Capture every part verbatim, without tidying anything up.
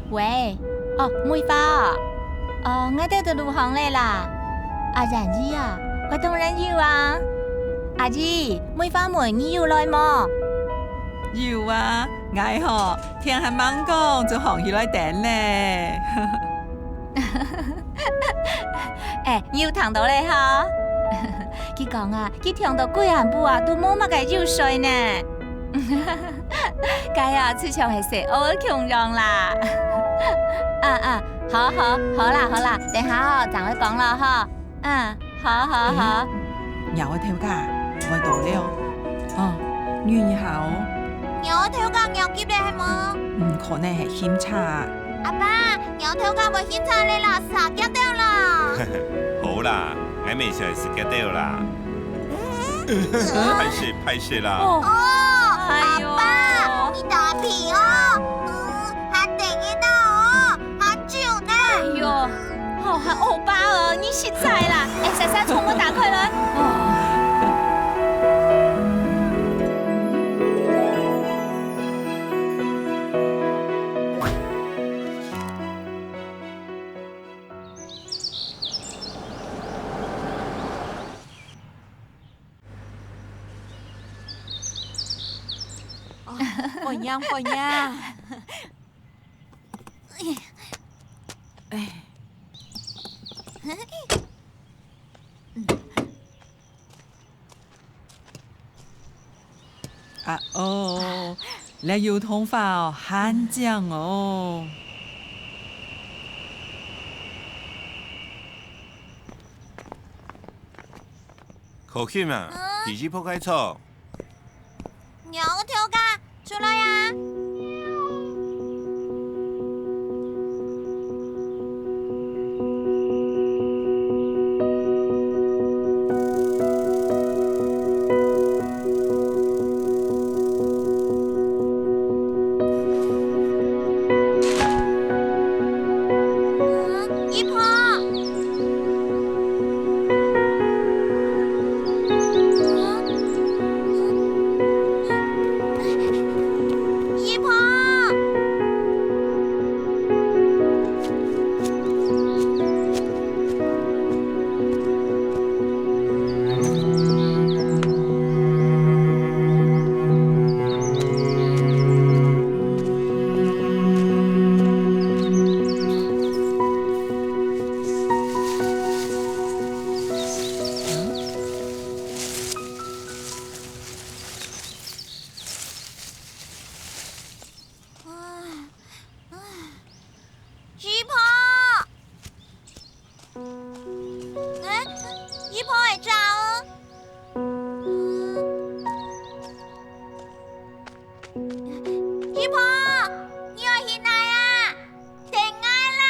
喂，哦，梅花哦，哦，𠊎兜在路項咧啦。阿然姨啊，𠊎當然有啊。阿姨，梅花問你有來無？有啊，𠊎吼，天還吂光就䟘起來等咧。哎，你有聽到咧吼？佢講啊，佢聽到歸暗晡啊，都無麼个有睡呢。 該啊，就像係細阿仔共樣啦。啊啊，好好好啦好啦，等下吼，正會講了吼。嗯，好好好。鳥仔頭家，𠊎到了。哦，你好。鳥仔頭家，你急咧係無？嗯，可能係行差啊。阿爸，鳥仔頭家會行差咧啦，煞遽兜啦。好啦，𠊎乜想係煞遽兜啦。 歹勢，歹勢啦。哦，哎喲。阿爸，你打屁哦，嗯，還等一下哦，還久呢。哎喲，好，還歐巴哦，你實在啦。哎，莎莎，窗戶打開來。哦。 哦，歡迎，歡迎。啊哦，這油桐花哦，還靚哦。 可欣啊，嗯？去姨婆該坐。鳥仔頭家，出來啊！ 嗯，姨婆。嗯，嗯，嗯，姨婆。 啊，啊，姨婆！哎，姨婆會走哦。姨婆，你愛去哪啊？等𠊎啦！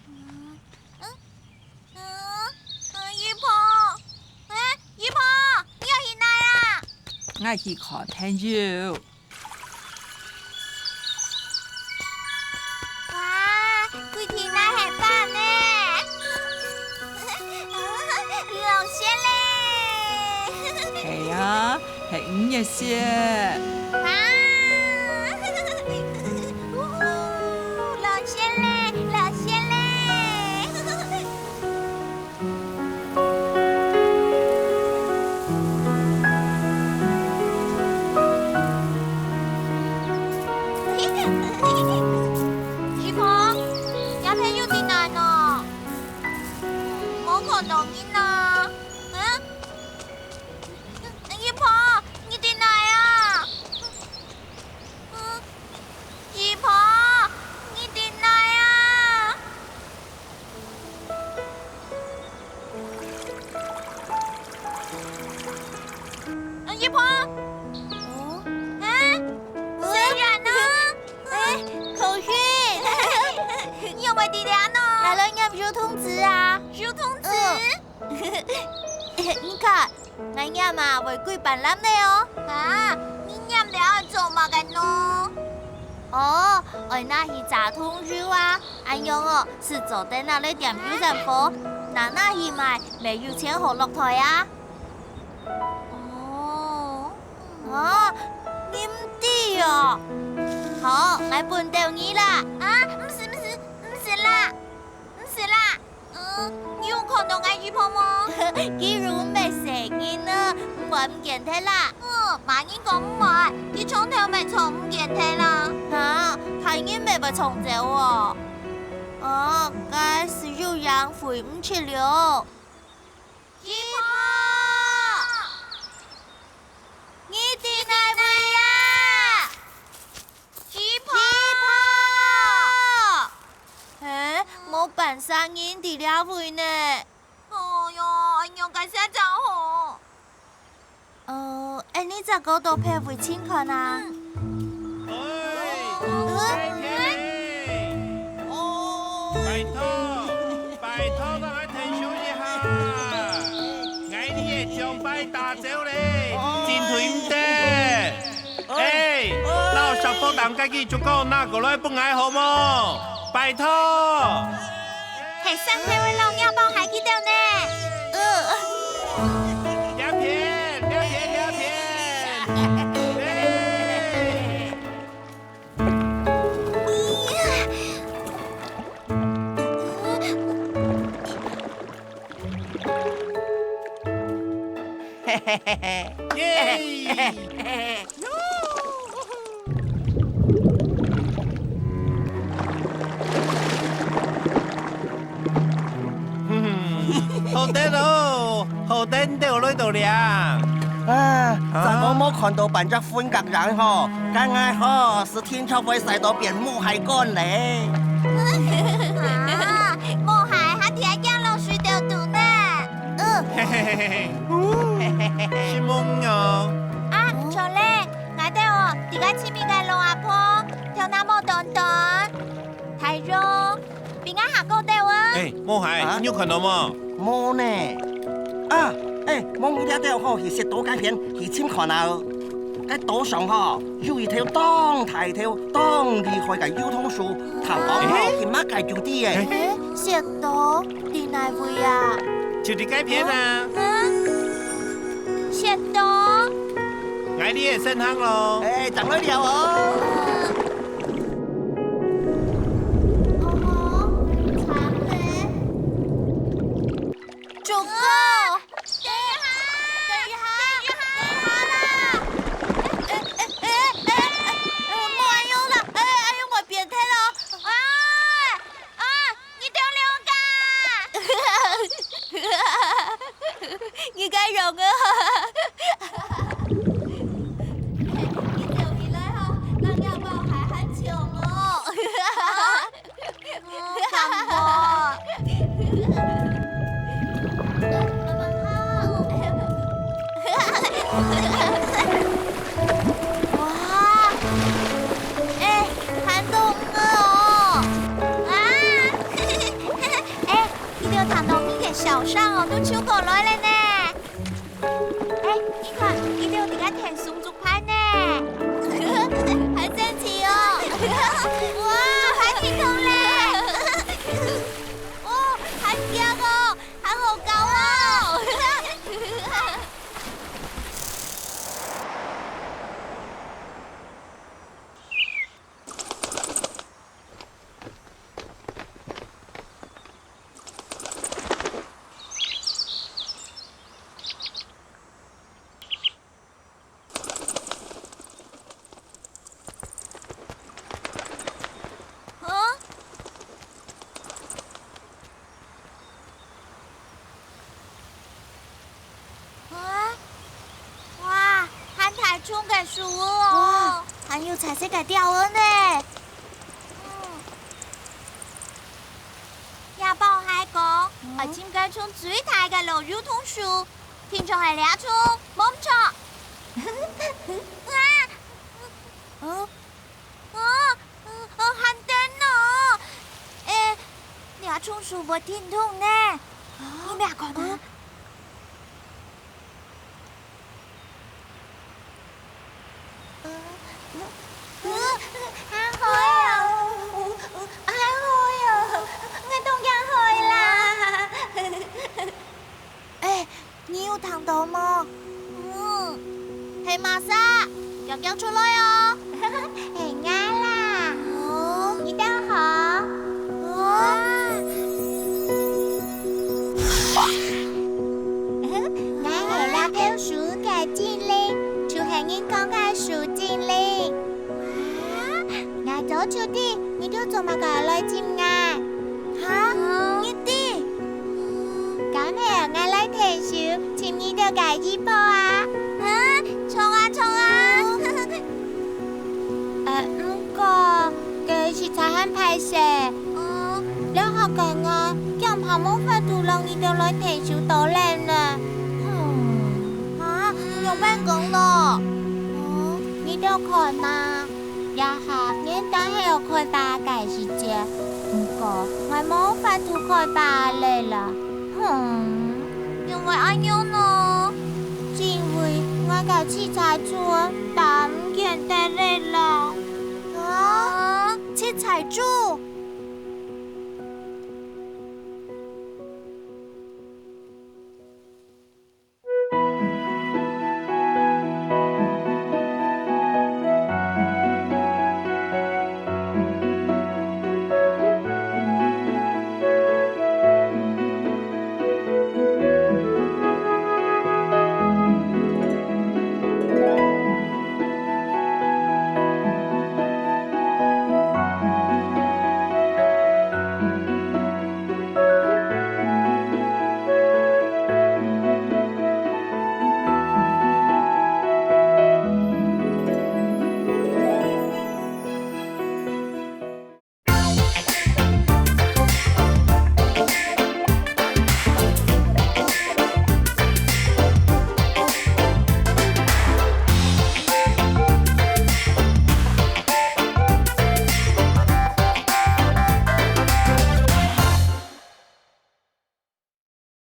嗯，嗯，嗯，嗯，姨婆，哎，姨婆，你愛去哪啊？𠊎去看朋友。哇，佢天來係飯呢！ 老師咧！係啊，係五月雪。啊！嗚呼，老師咧，老師咧！ 姨婆，若朋友在哪呢？無看到人啊！嗯？姨婆，你在哪啊？嗯，姨婆，你在哪啊？ 啊，姨婆！哦？啊？雖然呢？哎，可欣！你仰會在這呢？𠊎來拈油桐子啊。油桐子？嗯。你看，𠊎拈啊，會歸半籃了哦。啊，你拈這愛做麼个呢？哦，愛拿去榨桐油啊，恁樣哦，就做得拿來點油煙火，拿拿去賣，乜有錢好落袋啊。哦，啊，你毋知哦。好，𠊎分著你啦。啊，毋使，毋使，毋使啦，毋使啦。 嗯，你有看著𠊎姨婆無？佢又毋係細人啊，毋會毋見忒啦。嗯，麼人講毋會？佢從頭乜就毋見忒啦。哈，大人乜會撞走哦？哦，該就有影會毋識了。姨婆！你在哪位啊？ 姨婆！姨婆！嘿，無半儕人在這位呢。哎喲，恁樣該嗄正好。呃，恁呢隻角度別位尋看啊。嗯。喂，呃？拜託，拜託， 𠊎俚个獎牌打走咧，進退毋得。哎，摎石頭頂該支竹篙拿過來分𠊎好無？拜託！係上頭个老鳥幫害佢兜呢。這片，這片，這片！哎！ 耶！好得哦，好得你兜來到這。啊，正講無看著半隻 分隔人吼，該𠊎吼，就定著會駛到變毛蟹乾咧。啊，毛蟹還在驚落水兜肚呢。嗯。嘿嘿嘿嘿，承蒙哦。啊，著咧，𠊎兜哦，在該尋一個老阿婆，頭那毛短短，大約 比𠊎還高兜啊！哎，毛蟹，啊？你有看著無？無呢。啊，哎，望你這兜吼，去雪島該片去尋看啊。該島上吼，有一條當大條、當厲害个油桐樹，聽講吼，哎？佢麼个就知欸。哎？雪島，在哪位啊？就在該片啊。啊？雪島？𠊎俚會先行囉。哎，正來尞哦。 哦吼，慘咧！竹篙！等一下，等一下，等一下啦！哎，哎，哎，哎，哎，莫恁樣啦，哎，恁樣會變忒囉。啊，啊，你兜兩個！你該樣啊！ 你走起來吼，人家包還很窮哦。啊？嗯，敢無？哇，哎，還當魚哦！啊！哎，你兜聽著你个笑聲哦，都泅過來了呢。 哎，你看，佢兜在該𢯭松竹排呢。還生趣哦！哇，還挺痛嘞！哦，還強哦，還好搞哦！ 啊？啊？哇，還大叢个樹仔哦！哇，還有彩色个鳥仔呢！嗯。這包還講，嗯。愛尋該叢最大个老油桐樹， 定著係這叢，無毋著。啊！嗯？哦，哦，哦，還等哦！欸，這叢樹會停動呢！你乜看啊？嗯？ 嗯，嗯，還好聽到無？嗯，係麼儕？遽遽出來哦！係𠊎啦！哦，你等好！哦，𠊎係這兜樹个精靈，就係人講个樹精靈。啊？𠊎早就知，你兜做麼个來尋𠊎？哈？你知？ 今晡𠊎來𢯭手，尋你兜个姨婆啊！啊，著啊，著啊！呃，毋過，該實在還歹勢。哦，這下个𠊎，驚怕無法度摎你兜來𢯭手到咧呢。啊，仰般講呢？哦，你兜看啊， 這下原當係愛開花个時節，毋過𠊎無法度開花咧啦。哼，仰會恁樣呢？因為𠊎个七彩珠擔毋見忒咧啦。啊，七彩珠？